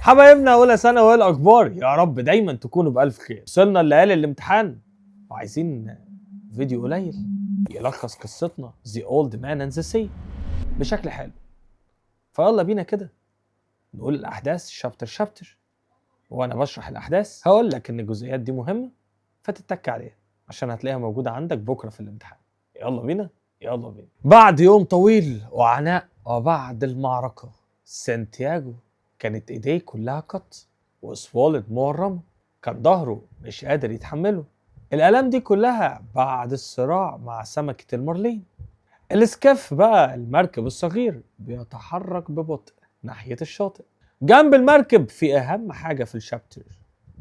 حبايبنا اولى سنة، وايه الاخبار؟ يا رب دايما تكونوا بالف خير. وصلنا لليالي الامتحان وعايزين فيديو قليل يلخص قصتنا The Old Man and the Sea بشكل حلو. فيلا بينا كده نقول الاحداث chapter chapter، وانا بشرح الاحداث هقول لك ان الجزئيات دي مهمة فتتك عليها عشان هتلاقيها موجودة عندك بكره في الامتحان. يلا بينا يلا بينا. بعد يوم طويل وعناء وبعد المعركة، سانتياغو كانت ايديه كلها cut و swollen مورمه، كان ظهره مش قادر يتحمله الالام دي كلها بعد الصراع مع سمكة المارلين. ال skiff بقى، المركب الصغير، بيتحرك ببطء ناحية الشاطئ. جنب المركب في اهم حاجة في ال chapter،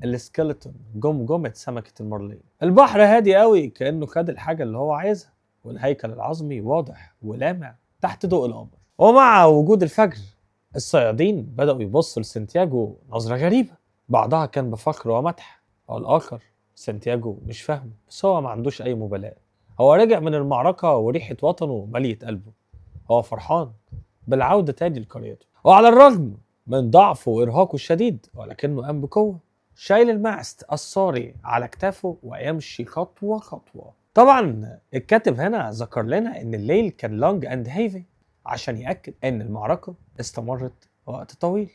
ال skeleton، جمجمه سمكة المارلين. البحر هادي قوي كانه خد الحاجة اللي هو عايزها، والهيكل العظمي واضح ولامع تحت ضوء القمر. ومع وجود الفجر، الصيادين بدأوا يبصوا لسانتياغو نظرة غريبة، بعضها كان بفخر ومدح والآخر سانتياغو مش فاهمه، بس هو ما عندوش أي مبالاة. هو رجع من المعركة وريحة وطنه مليت قلبه. هو فرحان بالعودة تاني لقريته، وعلى الرغم من ضعفه وإرهاقه الشديد ولكنه قام بقوة، شايل ال mast الصاري على كتافه ويمشي خطوة خطوة. طبعا الكاتب هنا ذكر لنا ان الليل كان long and heavy عشان يأكد ان المعركة استمرت وقت طويل،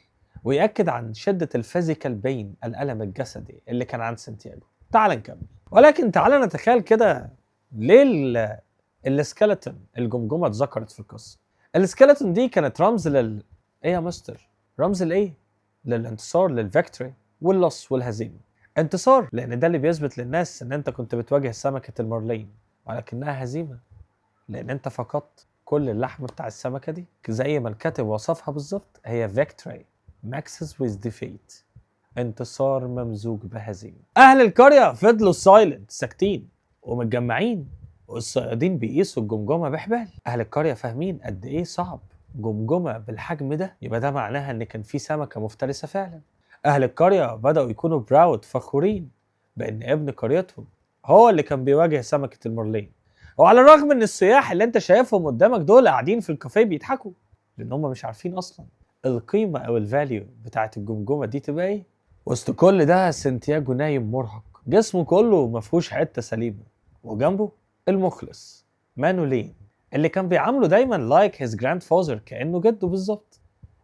ويأكد عن شدة ال physical pain، الألم الجسدي اللي كان عند سانتياغو. تعال نكمل، ولكن تعال نتخيل كده ليه ال skeleton، الجمجمة، اتذكرت في القصة. ال skeleton دي كانت رمز لل ايه يا مستر؟ رمز لايه؟ للانتصار، لل victory، وال loss، والهزيمة. انتصار لان ده اللي بيثبت للناس ان انت كنت بتواجه سمكة المارلين، ولكنها هزيمة لان انت فقدت كل اللحم بتاع السمكة دي. زي ما الكاتب وصفها بالظبط، هي victory mixed with defeat، انتصار ممزوج بهزيمة. أهل القرية فضلوا silent، ساكتين ومتجمعين، والصيادين بيقيسوا الجمجمة بحبال. أهل القرية فاهمين قد إيه صعب جمجمة بالحجم ده، يبقى ده معناها إن كان في سمكة مفترسة فعلا. أهل القرية بدأوا يكونوا proud، فخورين بإن ابن قريتهم هو اللي كان بيواجه سمكة المارلين. وعلى الرغم ان السياح اللي انت شايفهم قدامك دول قاعدين في الكافيه بيضحكوا لان هم مش عارفين اصلا القيمة او ال value بتاعت الجمجمة دي تبقى ايه. وسط كل ده سانتياجو نايم مرهق، جسمه كله ما فيهوش حتة سليمه، وجنبه المخلص مانولين اللي كان بيعامله دايما like his grandfather، كانه جده بالظبط.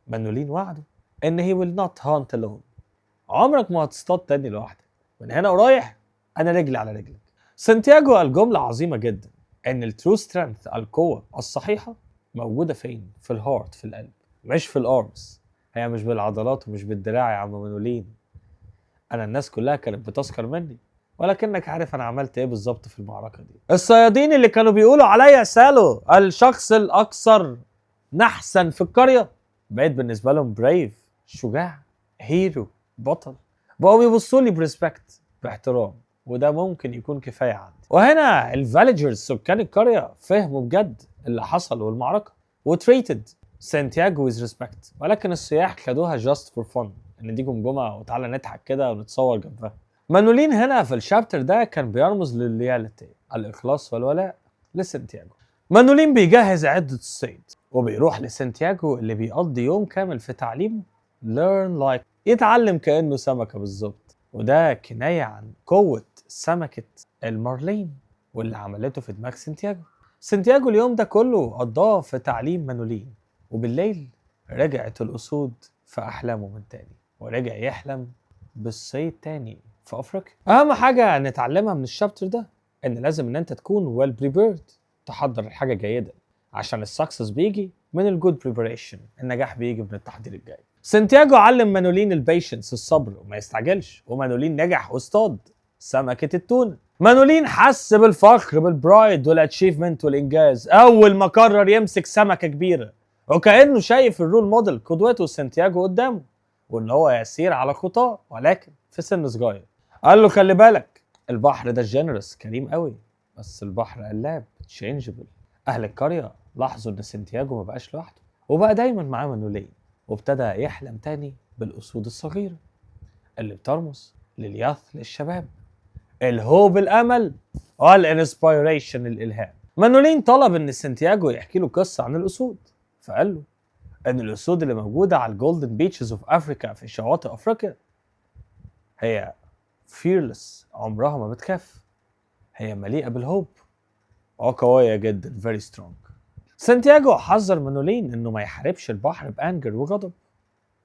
مانولين وعده ان he will not hunt alone، عمرك ما هتصطاد تاني لوحدك، من هنا ورايح انا رجلي على رجلك. سانتياغو قال جملة عظيمة جدا، ان ال true strength، القوة الصحيحه، موجودة فين؟ في ال heart، في القلب، مش في ال arms. هي مش بالعضلات ومش بالدراع يا عم مانولين. انا الناس كلها كانت بتسخر مني، ولكنك عارف انا عملت ايه بالظبط في المعركة دي. الصيادين اللي كانوا بيقولوا عليا سالو، الشخص الاكثر نحسا في القريه، بقيت بالنسبة لهم brave، شجاع، hero، بطل. بقوا يبصوا لي ب respect، باحترام، وده ممكن يكون كفاية عندي. وهنا ال villagers، سكان القريه، فهموا بجد اللي حصل والمعركة و treated سانتياغو with respect، ولكن السياح خدوها just for fun، ان دي جمجمه وتعالى نضحك كده ونتصور جنبها. مانولين هنا في ال chapter ده كان بيرمز لل loyalty، الاخلاص والولاء لسانتياغو. مانولين بيجهز عدة الصيد وبيروح لسانتياغو اللي بيقضي يوم كامل في تعليمه learn like، يتعلم كأنه سمكة بالظبط، وده كناية عن قوة سمكة المارلين واللي عملته في دماغ سانتياغو. سانتياغو اليوم ده كله قضاه في تعليم مانولين، وبالليل رجعت الأسود في أحلامه من تاني، ورجع يحلم بالصيد تاني في أفريقيا. أهم حاجة نتعلمها من ال chapter ده إن لازم إن أنت تكون well prepared، تحضر الحاجة جيدا، عشان ال success بيجي من ال good preparation، النجاح بيجي من التحضير الجيد. سانتياغو علم مانولين ال patience، الصبر، وما يستعجلش، ومانولين نجح واصطاد سمكة التونة. مانولين حس بالفخر، بال pride وال achievement والانجاز، اول ما قرر يمسك سمكة كبيرة، وكأنه شايف ال role model، قدوته سانتياغو قدامه، وان هو يسير على خطاه ولكن في سن صغير. قال له: خلي بالك، البحر ده generous، كريم قوي، بس البحر قلاب، changeable. اهل القرية لاحظوا ان سانتياغو ما بقاش لوحده وبقى دايما معاه مانولين، وابتدى يحلم تاني بالاسود الصغيرة اللي بترمز لل youth، للشباب، ال hope، الامل، وال inspiration، الالهام. مانولين طلب ان سانتياغو يحكي له قصة عن الاسود، فقال له ان الاسود اللي موجودة على ال golden beaches of Africa، في شواطئ افريقيا، هي fearless، عمرها ما بتخاف، هي مليئة بال hope وقويه جدا، very strong. سانتياغو حذر مانولين انه ما يحاربش البحر ب anger وغضب،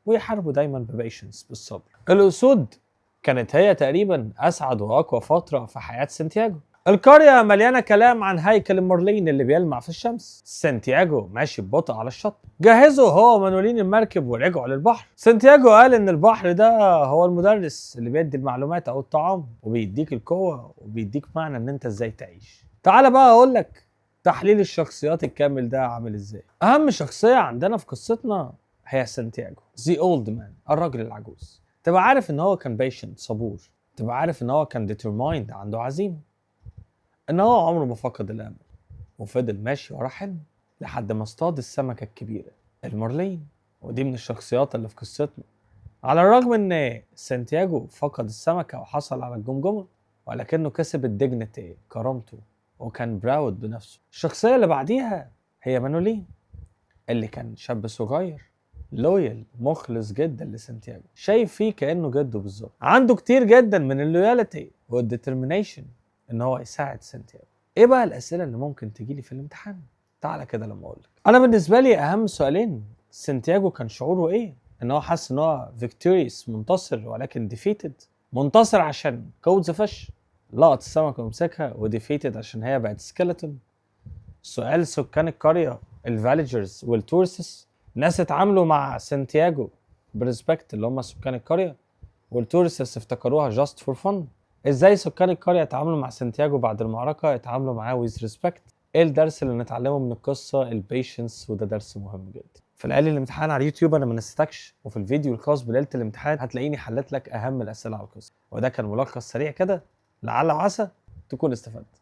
ويحاربه دايما ب patience، بالصبر. الاسود كانت هي تقريبا اسعد واقوى فترة في حياة سانتياغو. القرية مليانة كلام عن هيكل المارلين اللي بيلمع في الشمس. سانتياغو ماشي ببطء على الشط. جهزوا هو ومانولين المركب ورجعوا للبحر. سانتياغو قال ان البحر ده هو المدرس اللي بيدي المعلومات او الطعام، وبيديك القوة، وبيديك معنى ان انت ازاي تعيش. تعال بقى اقول لك تحليل الشخصيات الكامل ده عامل ازاي. اهم شخصية عندنا في قصتنا هي سانتياغو، the old man، الراجل العجوز. تبقى عارف ان هو كان patient، صبور. تبقى عارف ان هو كان determined، عنده عزيمه، ان هو عمره ما فقد الامل وفضل ماشي ورا حلمه لحد ما اصطاد السمكة الكبيرة المارلين. ودي من الشخصيات اللي في قصتنا. على الرغم ان سانتياغو فقد السمكة وحصل على الجمجمه، ولكنه كسب ال dignity، كرامته، وكان proud بنفسه. الشخصية اللي بعديها هي مانولين، اللي كان شاب صغير loyal، مخلص جدا لسانتياغو، شايف فيه كانه جده بالظبط. عنده كتير جدا من ال loyalty وال determination ان هو يساعد سانتياغو. ايه بقى الاسئلة اللي ممكن تجيلي في الامتحان؟ تعالى كده لما اقول لك. انا بالنسبة لي اهم سؤالين: سانتياغو كان شعوره ايه؟ ان هو حس ان هو victorious، منتصر، ولكن defeated. منتصر عشان caught the fish، لقط السمكة ومسكها، و defeated عشان هي بقت skeleton. سؤال سكان القريه، ال villagers وال tourists، ناس اتعاملوا مع سانتياغو ب respect، اللي هم سكان القريه، وال tourists افتكروها just for fun. ازاي سكان القرية اتعاملوا مع سانتياغو بعد المعركه؟ اتعاملوا معاه with respect. ايه الدرس اللي نتعلمه من القصه؟ ال patience، وده درس مهم جدا. في ليالي الامتحان على اليوتيوب انا ما نسيتكش، وفي الفيديو الخاص بليلة الامتحان هتلاقيني حلت لك اهم الاسئلة على القصه. وده كان ملخص سريع كده، لعل وعسى تكون استفدت.